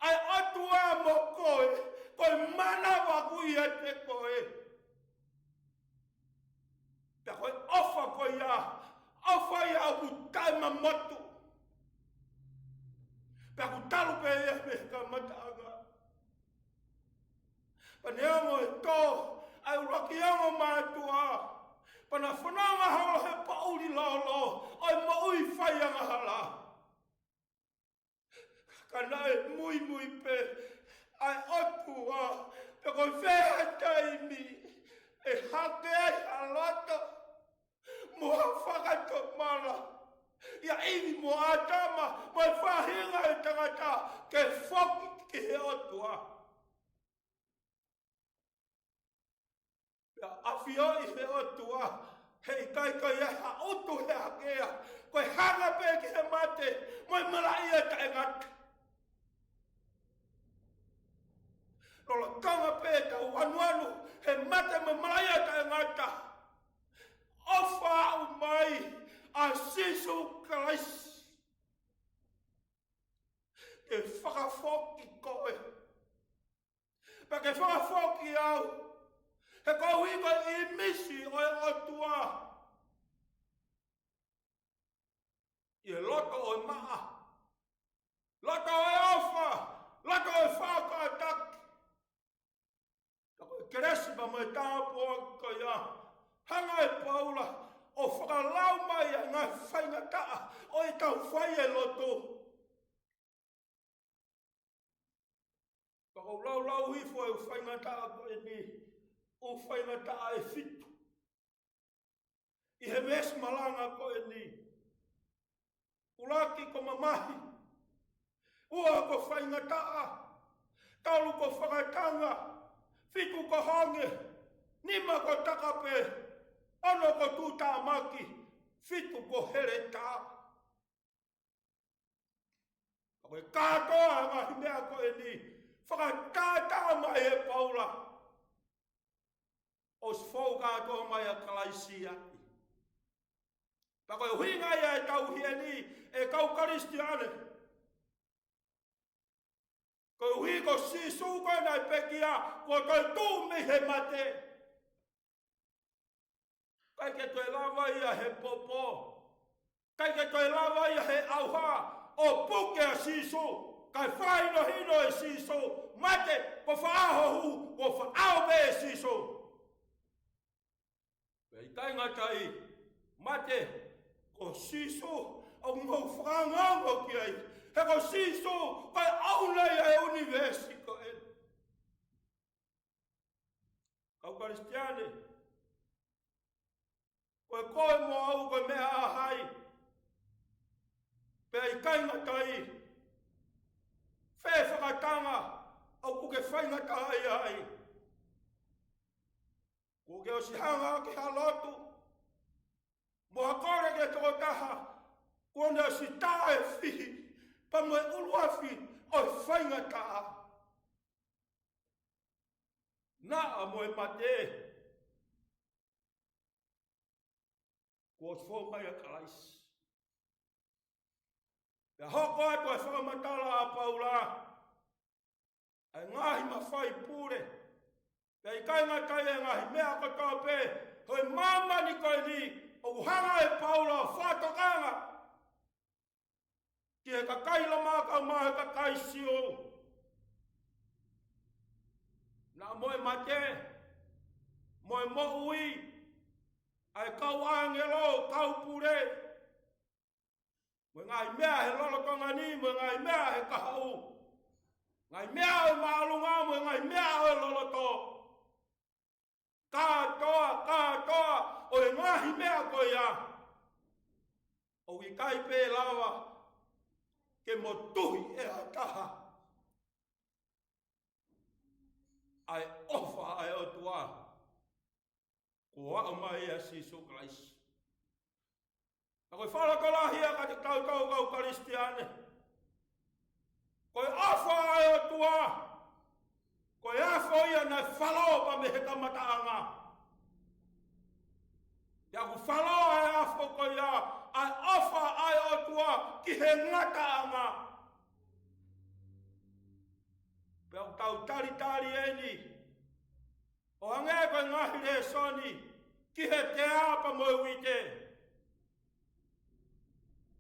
ʻa e ʻOtua mo koe, ko e mānava ʻoku ʻiate koe. Pea ko e ʻofa ko ia, ʻofa ia ʻoku taʻemamotu. Pea ʻoku talu pē ia mei he kamataʻanga. Pea neongo e tō ʻa e ʻuluaki ongo mātuʻa, pea na fononga holo he poʻuli lōlō ʻo e moʻui faiangahala, ka naʻe muimui pē ʻa e ʻOtua, pe ko e fē ha taimi ʻe hake ai ha loto mo ha fakatomala ʻia ʻIvi mo ʻĀtama mo e faʻahinga ʻo e tangata ke foki ki he ʻOtua. Pea ʻafioʻi he ʻOtua he ʻikai ko ia ha ʻutu he hakea, ko e hanga pē ki he mate mo e malaʻia taʻengata. Lolotonga pē ʻetau anuanu he mate mo e malaʻia taʻengata, ʻofa aʻu mai ʻa Sīsū Kalaisi ke fakafoki koe, pea ke fakafoki au, he koeʻuhi ko e ʻīmisi ʻo e ʻOtua ʻi he loto ʻo e maʻa, loto ʻo e ʻofa, loto ʻo e faʻa kātaki. Ka ko e kelesi pea mo e tāpuaki ko ia, hanga ʻe Paula ʻo fakalau mai ʻa e ngaahi faingataʻa ʻo ʻetau fai e lotu. Pea ʻoku ou laulau hifo e faingataʻa ko eni, ʻū faingataʻa ʻe fitu ʻi he veesi malanga ko eni. ʻUluaki ko mamahi, ua ko faingataʻa, tolu ko fakatanga, fitu ko honge, nima ko takape, ono ko tuʻutāmaki, fitu ko heletā. Ka ko e kātoa ʻa e ngaahi meʻa ko eni, fakatātā mai ʻe Paula, ʻosi fou kātoa mai ʻa Kalaisi ai. Pea ko e ʻuhinga ia ʻetau ʻi heni, ʻe kau Kalisitiane, koeʻuhi ko Sīsū ko ē naʻe pekia, kuo toetuʻu mei he mate. ʻIkai ke toe lava ia he popo, ʻikai ke toe lava ia he ʻauha ʻo puke ʻa Sīsū. Kae fakahinohino ʻe Sīsū, mate, ko e faʻahohu, ko e faʻahohu pē ʻe Sīsū. Pea ʻikai ngata ai, mate, ko Sīsū ʻoku mou fakaongoongo ki ai. He ko Sīsū ko e ʻouna ia ʻo e ʻunivēsi ko ē. Kau Kalisitiane, ko e koe mo au ko e meʻa ʻa hai? Pea ʻikai ngata ai, fē fakatanga ʻoku ke faingataʻaʻia ai? Kuo ke ʻosi hanga ki ha lotu mo ha kole ki he tokotaha kuo ne ʻosi tā e fihi pea mo e ʻuluafi ʻo e faingataʻa? Naʻa mo e mate, kuo ʻosi fou mai ʻa Kalaisi. Pea hoko atu e fakamatala ʻa Paula, ʻa e ngaahi mafai pule. Pea ʻikai ngata ai, e ngaahi meʻa kotoa pē ʻo e māmani ko eni, ʻoku hanga ʻe Paula ʻo fakatokanga ki he kakai Loma kae ʻumaʻā e kakai Siu. Naʻa mo e mate, mo e moʻui, ʻa e kau ʻāngelo, kau pule, mo e ngaahi meʻa he lolotonga ni, mo e ngaahi meʻa he kahaʻu, ngaahi meʻa ʻo e māʻolunga, mo e ngaahi meʻa ʻo e loloto. Kātoa, kātoa ʻo e ngaahi meʻa ko ia, ʻoku ʻikai pē lava ke motuhi ʻe ha taha ʻa e ʻofa ʻa e ʻOtua kuo aʻu mai ʻia Sīsū Kalaisi. Ka ko e fakalotolahi ia kiate kitautolu kau Kalisitiane, ko e ʻofa ʻa e ʻOtua, ko e afo ia naʻe falō pea mei he kamataʻanga. Pea ʻoku falō ʻa e afo ko ia, ʻa e ʻofa ʻa e ʻOtua ki he ngataʻanga. Pea ʻoku tau talitali eni ʻo hangē ko e ngaahi lēsoni ki he tea pea mo e uite.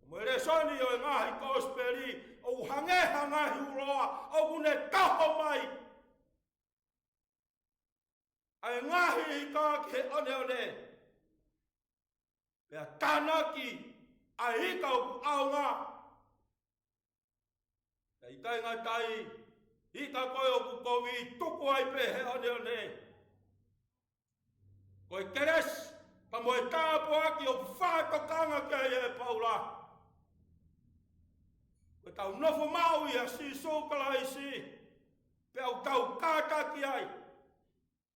Mo e lēsoni ʻo e ngaahi kosipeli, ʻoku hangē ha ngaahi uloa ʻoku ne toho mai ʻa e ngaahi ika ki he ʻoneʻone, pea tānaki ʻa e ika ʻoku ʻaonga. Pea ʻikai ngata ai, ika ko ē ʻoku kovi, tuku ai pē he ʻoneʻone. Ko e kelesi pea mo e tāpuaki ʻoku fakatokanga ki ai ʻe Paula, ko ʻetau nofo maʻu ʻia Sīsū Kalaisi, pea ʻoku tau kātaki ai,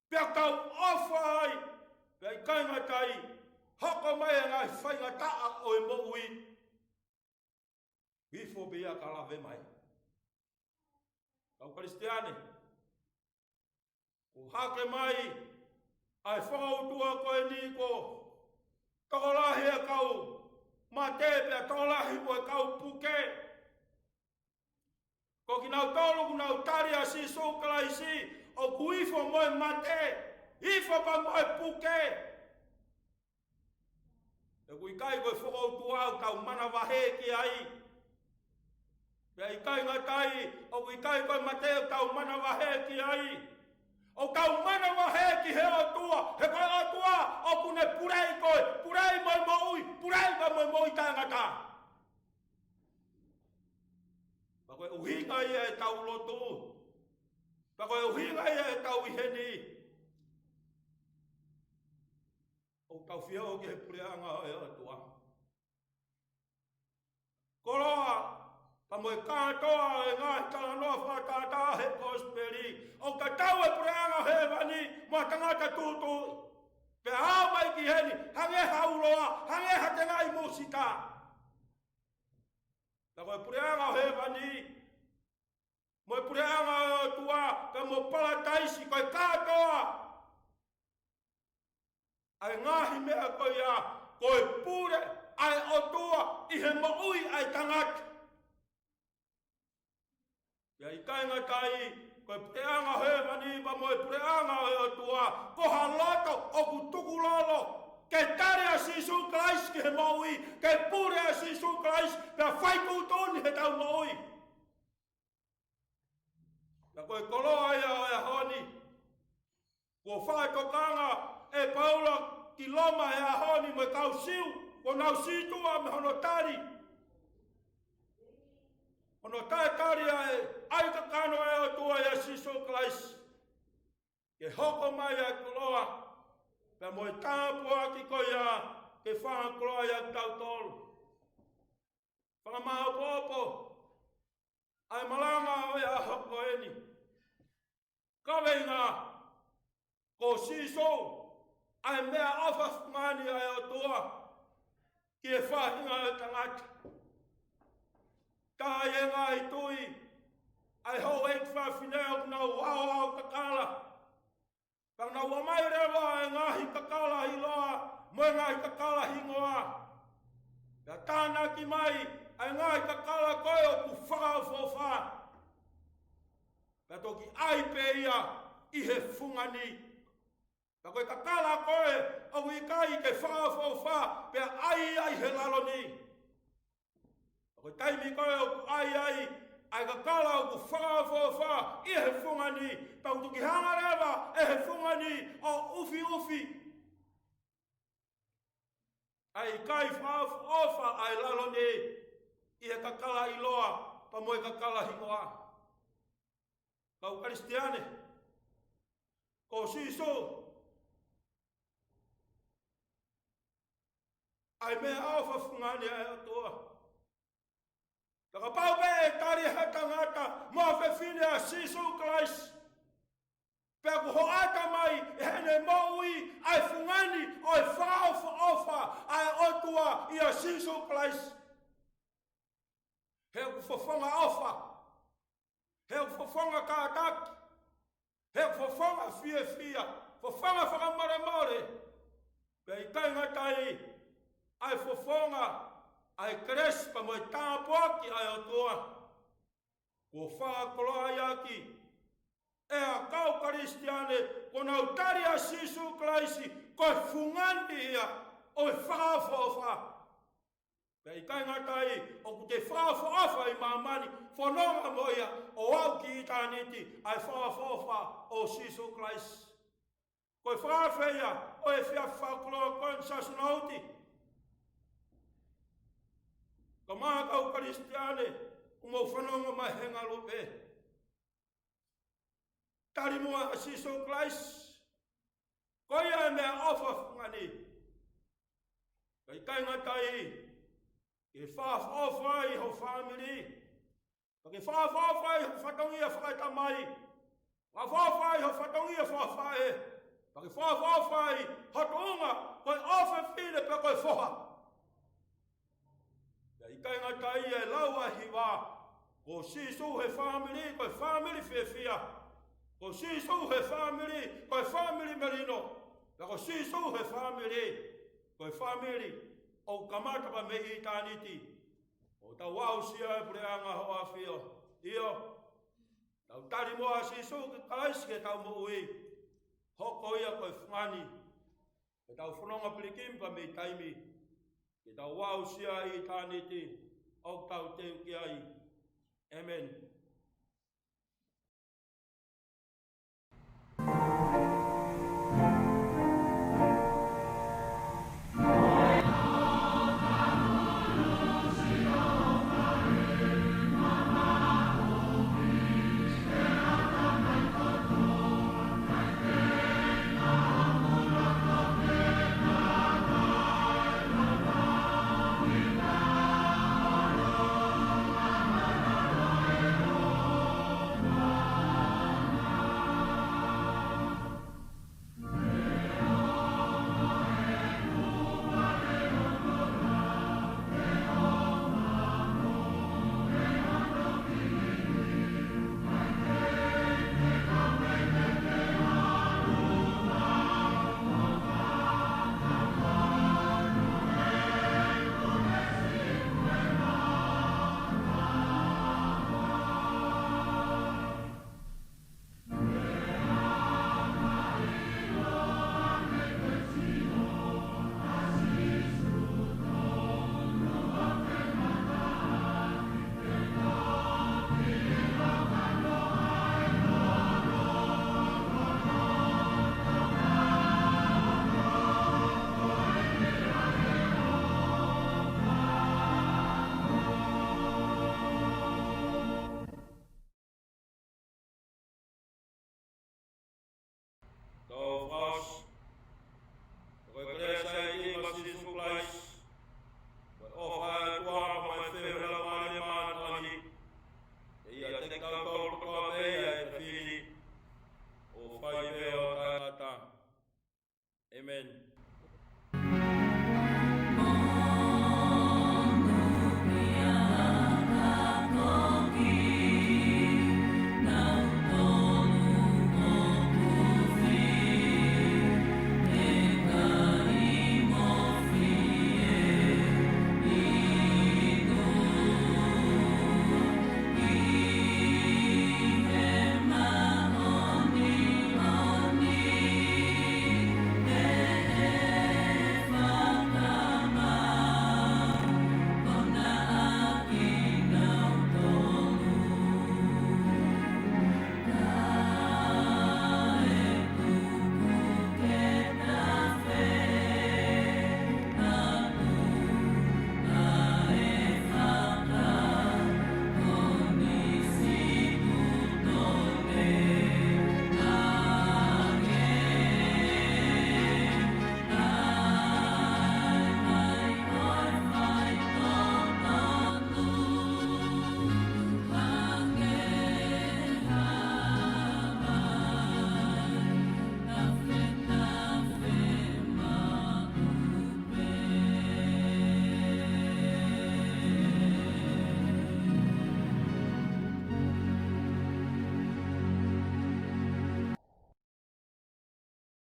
pea ʻoku tau ʻofa ai, pea ʻikai ngata ai, hoko mai ʻa e ngaahi faingataʻa ʻo e moʻui, hifo pē ia ka lave mai. Kau Kalisitiane, ʻoku hake mai ʻa e fokoutua ko eni, kuo tokolahi e kau mate pea tokolahi mo e kau puke. Ko kinautolu ʻoku nau tali ʻa Sīsū Kalaisi, ʻoku hifo mo e mate, hifo pea mo e puke. He ʻoku ʻikai ko e fokoutua ʻoku tau manavahē ki ai. Pea ʻikai ngata ai, ʻoku ʻikai ko e mate ʻoku tau manavahē ki ai. ʻOku tau manavahē ki he ʻOtua, he ko e ʻOtua ʻoku ne puleʻi koe, puleʻi mo e moʻui, puleʻi pea mo e moʻui taʻengata. Pea ko e ʻuhinga ia ʻetau lotu. Pea ko e ʻuhinga ia ʻetau ʻi heni. ʻOku tau fie ō ki he puleʻanga ʻo e ʻOtua. Koloa, pea mo e kātoa ʻo e ngaahi talanoa fakatātā he kosipeli, ʻoku tatau e puleʻanga hēvani mo e tangata tūtuuʻi. Pea ʻalu mai ki heni, hangē ha uloa, hangē ha tengaʻi musita. Pea ko e puleʻanga hēvani mo e puleʻanga ʻo e ʻOtua, pea mo Palataisi, ko e kātoa ʻa e ngaahi meʻa ko ia, ko e pule ʻa e ʻOtua ʻi he moʻui ʻa e tangata. Pea ʻikai ngata ai, ko e puleʻanga hēvani pea mo e puleʻanga ʻo e ʻOtua, ko ha loto ʻoku tukulolo ke tali ʻa Sīsū Kalaisi ki he moʻui, ke pule ʻa Sīsū Kalaisi, pea fai tuʻutuʻuni heʻetau moʻui. Pea ko e koloa ia ʻo e ʻaho ni, kuo fakatokanga ʻe Paula ki Loma he ʻaho ni mo e kau Siu, kuo nau sītuʻa mei hono tali, hono taʻetali ʻa e ʻai kakano ʻa e ʻOtua ʻia Sīsū Kalaisi, ke hoko mai ʻa e koloa, pea mo e tāpuaki ko ia, ke fakakoloa ʻia kitautolu. Fakamāʻopoʻopo ʻa e malanga ʻo e ʻaho ko eni. Kaveinga, ko Sīsū ʻa e meʻaʻofa fungani ʻa e ʻOtua ki he faʻahinga ʻo e tangata. Tā ʻi he ngaahi tui ʻa e houʻeiki fafine ʻoku nau aoao kakala. Pea nau ʻomai leva e ngaahi kakala ʻiloa mo e ngaahi kakala hingoa. Pea tānaki mai ʻa e ngaahi kakala ko ē ʻoku fakaʻofoʻofa. Pea toki ʻai pē ia ʻi he fungani. Pea ko e kakala ko ē ʻoku ʻikai ke fakaʻofoʻofa, pea ʻai ia ʻi he lalo ni. Ko e taimi ko ē ʻoku ʻai ai ʻa e kakala ʻoku fakaʻofoʻofa ʻi he fungani, pea ʻoku toki hanga leva ʻe he fungani ʻo ʻufiʻufi ʻa e ʻikai fakaʻofoʻofa ʻa e lalo ni ʻi he kakala ʻiloa pea mo e kakala hingoa. Kau Kalisitiane, ko Sīsū ʻa e meʻaʻofa fungani ʻa e ʻOtua. Pea kapau pē ʻe tali ʻe ha tangata mo ha fefine ʻa Sīsū Kalaisi, pea kuo hoʻata mai ʻe heʻene moʻui ʻa e fungani ʻo e fakaʻofoʻofa ʻa e ʻOtua ʻia Sīsū Kalaisi. He ʻoku fofonga ʻofa, he ʻoku fofonga kātaki, he ʻoku fofonga fiefia, fofonga fakamolemole. Pea ʻikai ngata ai, ʻa e fofonga ʻa e kelesi pea mo e tāpuaki ʻa e ʻOtua, kuo fakakoloa ʻaki ʻe he kau Kalisitiane kuo nau tali ʻa Sīsū Kalaisi ko e fungani ia ʻo e fakaʻofoʻofa. Pea ʻikai ngata ai, ʻoku te fakaʻofoʻofa ʻi māmani, fononga mo ia ʻo aʻu ki ʻitāniti ʻa e fakaʻofoʻofa ʻo Sīsū Kalaisi. Ko e fakaafe ia ʻo e efiafi fakakoloa ko eni, Sasonauti. Kae ʻumaʻā kau Kalisitiane ʻoku mou fanongo mai he ngalupe. Tali muʻa ʻa Sīsū Kalaisi. Ko ia e meʻaʻofa fungani. Ka ʻikai ngata ai, ke fakaʻofoʻofa ai ho fāmili. Pea ke fakaʻofoʻofa ai ho fatongia fakatamai. Fakaʻofoʻofa ai ho fatongia fakafaʻē. Pea ke fakaʻofoʻofa ai ho tuʻunga ko e ʻofefine pe ko e foha. Pea ʻikai ngata ai, e lau ʻa e hiva, ko Sīsū he fāmili, ko e fāmili fiefia. Ko Sīsū he fāmili, ko e fāmili melino. Pea ko Sīsū he fāmili, ko e fāmili ʻoku kamata pē mei ʻitāniti. ʻOku tau aʻusia e puleʻanga hoʻo ʻAfio. ʻIo, tau tali muʻa ʻa Sīsū Kalaisi ki heʻetau moʻui. Hoko ia ko e fungani. Ke tau fononga pilikimi pē mei taimi ke tau aʻusia ʻitāniti ʻoku tau teu ki ai. ʻĒmeni.